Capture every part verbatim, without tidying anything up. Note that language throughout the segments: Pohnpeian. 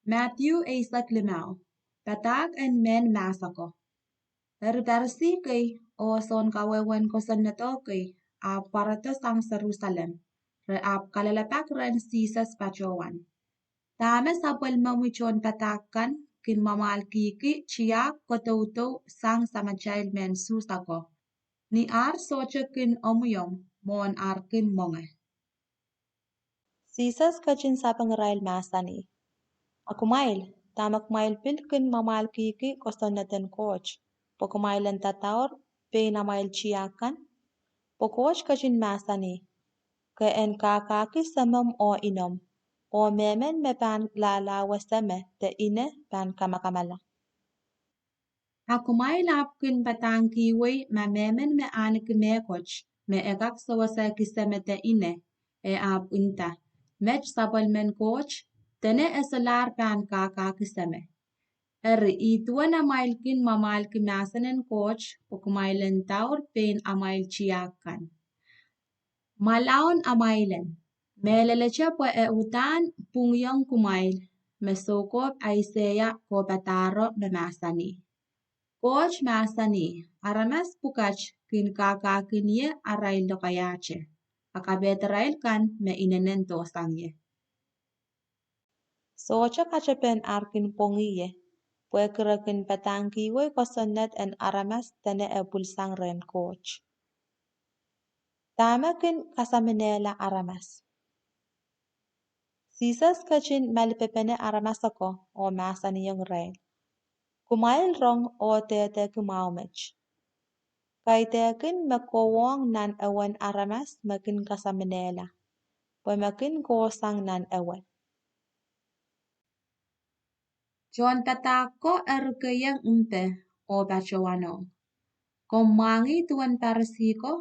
Madiu eisek limau. Padahk en Mehn Mahs Ako. Eri Parisi kei oh sounkawehwehn kosonnedo kei ahpw pwarodo sang Serusalem, re ahpw kalelapak rehn Sises patohwan, Dahme sapwellimomwi tohnpadahk kan kin mwamwahlkihki tiahk kodoudou sang samatail mehn Suhs ako, ni ar sohte kin omwiomw mwohn ar kin mwenge? Sises ketin sapeng irail mahsanih, A kumwail, dahme kumwail pil kin mwamwahlkihki kosonneden Koht, pwe kumwail en dadaur pein amwail tiahk kan? Pwe Koht ketin mahsanih, Ke en kakahki semomw oh inomw, oh mehmen me pahn lahlahwe seme de ine pahn kamakamala. A kumwail ahpw kin padahngkihwei ma mehmen me ahneki mehkot me e kak sewesehki seme de ine, e ahpw nda, Met sapwellimen Koht, dene e solahr pahn kakahki seme. Eri ih duwen amwail kin mwamwahlki mahsen en Koht, pwe kumwail en daur pein amwail tiahk kan. Mwalaun amwail en, mehlelete pwe e uhdahn pwungiong kumwail me soukohp Aiseia kohpadahro me mahsanih, Koht mahsanih, Aramas pwukat kin kakahkin ie arail lokaiahte, a kapehdarail kan me inenen dohsang ie. Sohte katepen ar kin pwongih ie, pwehki re kin padahngkihwei kosonned en aramas dene e pwilsang rehn Koht. Dahme kin kasaminehla aramas? Sises ketin malipepene aramas ako oh mahsanihong irail, Kumwail rong oh dehdehki mwahu met. Kaidehkin me kowohng nan ewen aramas me kin kasaminehla, pwe me kin kohsang nan ewe. Tohnpadahk ko eri kehieng mpe oh patohwanohng, Komw mwahngih duwen Parisi ko,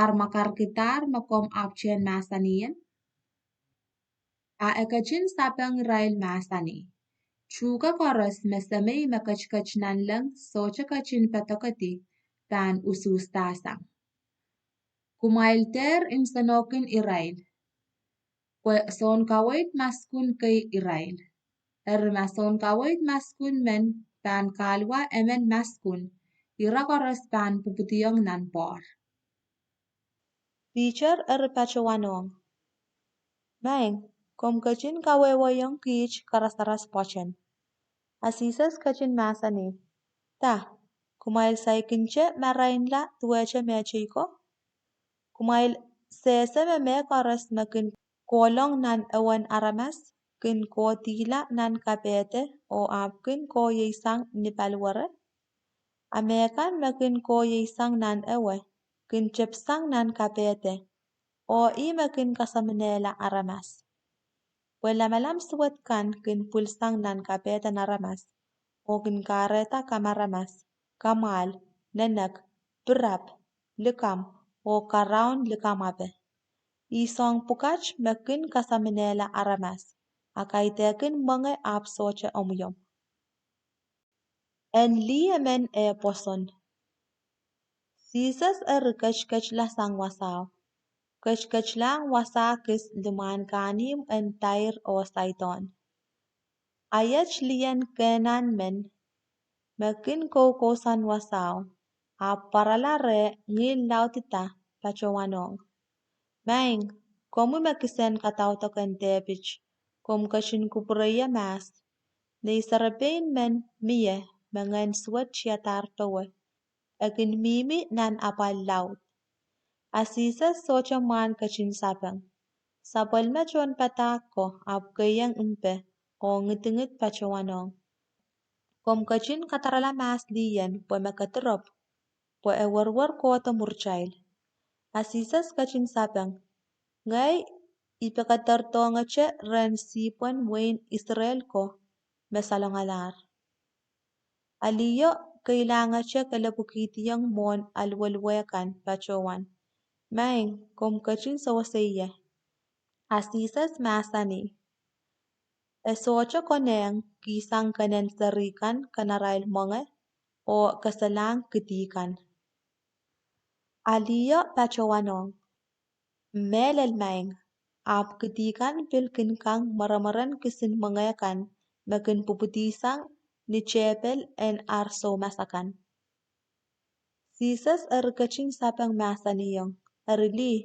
ar mwakarkidahr me komw ahpwtehn mahsanihong? A e ketin sapeng irail mahsanih, Tuhke koaros me Semei me ketiket nanleng sohte ketin pedokedi pahn usuhsdahsang. Kumwail dehr nsenohkin irail, pwe sounkaweid maskun kei irail. Eri ma sounkaweid maskun men pahn kahluwa emen maskun, ira koaros pahn pwupwudiong nanpwoar. Piter eri patohwanohng, Maing, komw ketin kawehwehiong kiht karasaras pwoaten. A Sises ketin mahsanih, Da, kumwail saikinte marainla duwehte mehtei ko? Kumwail sehse me mehkoaros me kin kohlong nan ewen aramas kin kohdihla nan kapehde oh ahpw kin kohieng sang ni paliwere? A mehkan me kin kohieng sang nan ewe kin tepsang nan kapehde, oh ih me kin kasaminehla aramas. Pwe lamalam suwed kan kin pwilsang nan kapehden aramas, oh kin kahrehda kamaramas, kamwahl, nenek, pirap, likamw, oh karaun likamwape. Ih soahng pwukat me kin kasaminehla aramas, a kaidehkin mwenge ahpw sohte omwiomw. En lih emen eh pwoson. Sises eri ketiketla sang wasao, ketiketlahng wasa kis limwahn kahnimw en Tair oh Saidon. A iet lien Kenan men me kin koukousoan wasao, ahpw pwarala reh ngihl laudida, patohwanohng, Maing, komwi me kisehn kadaudok en Depit, komw ketin kupwureie mahs. Nei serepein men mie me ngehn suwed tiadahr powe, e kin mihmi nan apwal laud. A Sises sohte mwahn ketin sapeng. Sapwellime tohnpadahk ko ahpw kehieng mpe oh ngidingid patohwanohng, Komw ketin kadarala mahs lien pwe me kedirepw, pwe e werwer kohdo mwuritail. A Sises ketin sapeng, Ngehi I pekederdohngete rehn sihpwen wehin Israel ko me salongalahr. A liho, keilahngete kelepwikihdiong mwohn aluweluwe kan, patohwan, Maing, komw ketin sewese ie. A Sises mahsanih, E sohte konehng kihsang kenen seri kan kanarail mwenge oh keselahng kidi kan. A liho patohwanohng, Mehlel, Maing, ahpw kidi kan pil kin kang mweremweren kisin mwenge kan me kin pwupwudihsang ni tehpel en ar soumas akan. Sises eri ketin sapeng mahsanihong, Eri lih,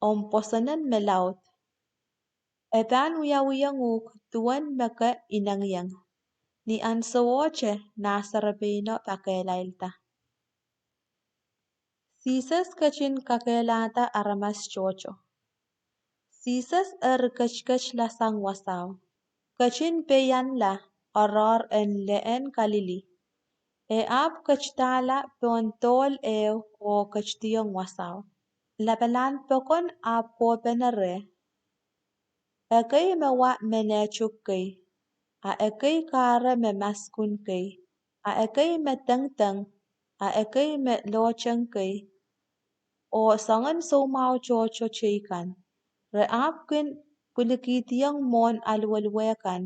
omw pwosonen me laud. E pahn wiawihong uhk duwen me ke inengieng. Ni ahnsowohte nah serepeino pakehlailda. Sises ketin kakehlahda aramas tohto. Sises eri ketiketla sang wasao, ketin peianla oaroahr en lehn Kalili. E ahpw ketidahla pohn dohl ehu oh ketidihong wasao. Lapalahn pokon ahpw kohpene reh. Ekei me wa me nehtuk kei, a ekei kahre me maskun kei, a ekei me dengdeng, a ekei me lohteng kei, oh soangen soumwahu tohto teikan. Re ahpw kin pwilikihdiong mwohn aluweluwe kan.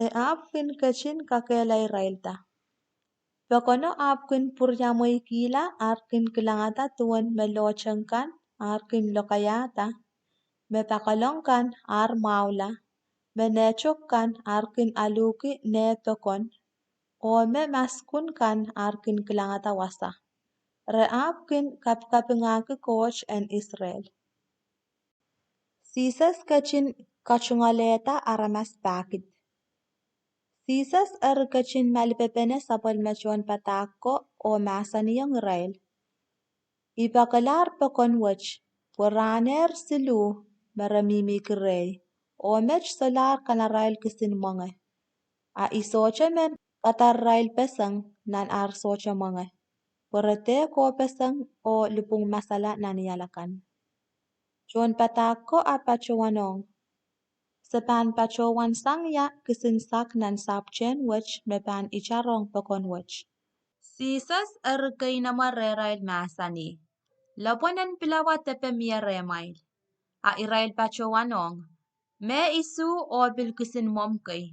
E ahpw kin ketin kakehlairailda. Pokono ahpw kin pwuriamweikihla ar kin kilangada duwen me lohteng kan ar kin lokaiahda, me pakalong kan ar mwahula, me nehtuk kan ar kin aluhki neh pokon, oh me maskun kan ar kin kilangada wasa. Re ahpw kin kapikapingahki Koht en Israel. Sises ketin katungoalehda aramas pahkid. Sises eri ketin malipepene sapwellime tohnpadahk ko oh mahsanihong irail, I pekelahr pokon wet, pwe rahnehr siluh me re mihmihki rehi, oh met solahr kanarail kisin mwenge. A I sohte men kadararailpeseng nan ar sohte mwenge, pwe re dehr kohpeseng oh lipwongmasala nan ial akan. Tohnpadahk ko ahpw patohwanohng, Se pahn patohwan sang ia kisin sak nan sapwtehn wet me pahn itarohng pokon wet? Sises eri keinemwe rehrail mahsanih, Lopwon en pilawa depe mie rehmwail. A irail patohwanohng, Me isuh oh pil kisin mwomw kei.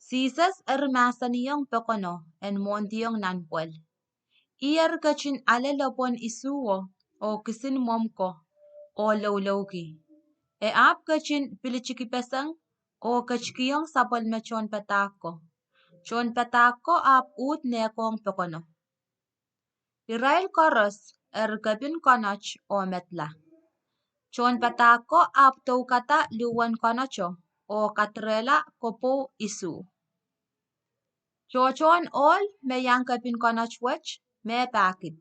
Sises eri mahsanihong pokono en mwohndiong nan pwel. Ih eri ketin ale lopwon isuh oh kisin mwomw ko oh loulouki. E ahpw ketin pilitikipeseng oh ketikihong sapwellime tohnpadahk ko. Tohnpadahk ko ahpw uhd nehkohng pokono. Irail koaros eri kepin konot oh medla. Tohnpadahk ko ahpw doukada luhwen konoto oh kadirehla kopwou isuh. Tohtohn ohl me iang kepin konot wet me pahkid.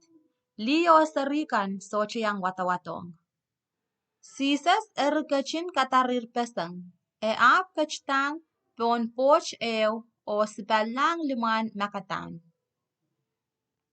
Lih oh seri kan sohte iang wadawadohng. Sises eri ketin kadararpeseng. E ahpw ketidahng pohn pwoht ehu oh sipallahng limwahn makadahn.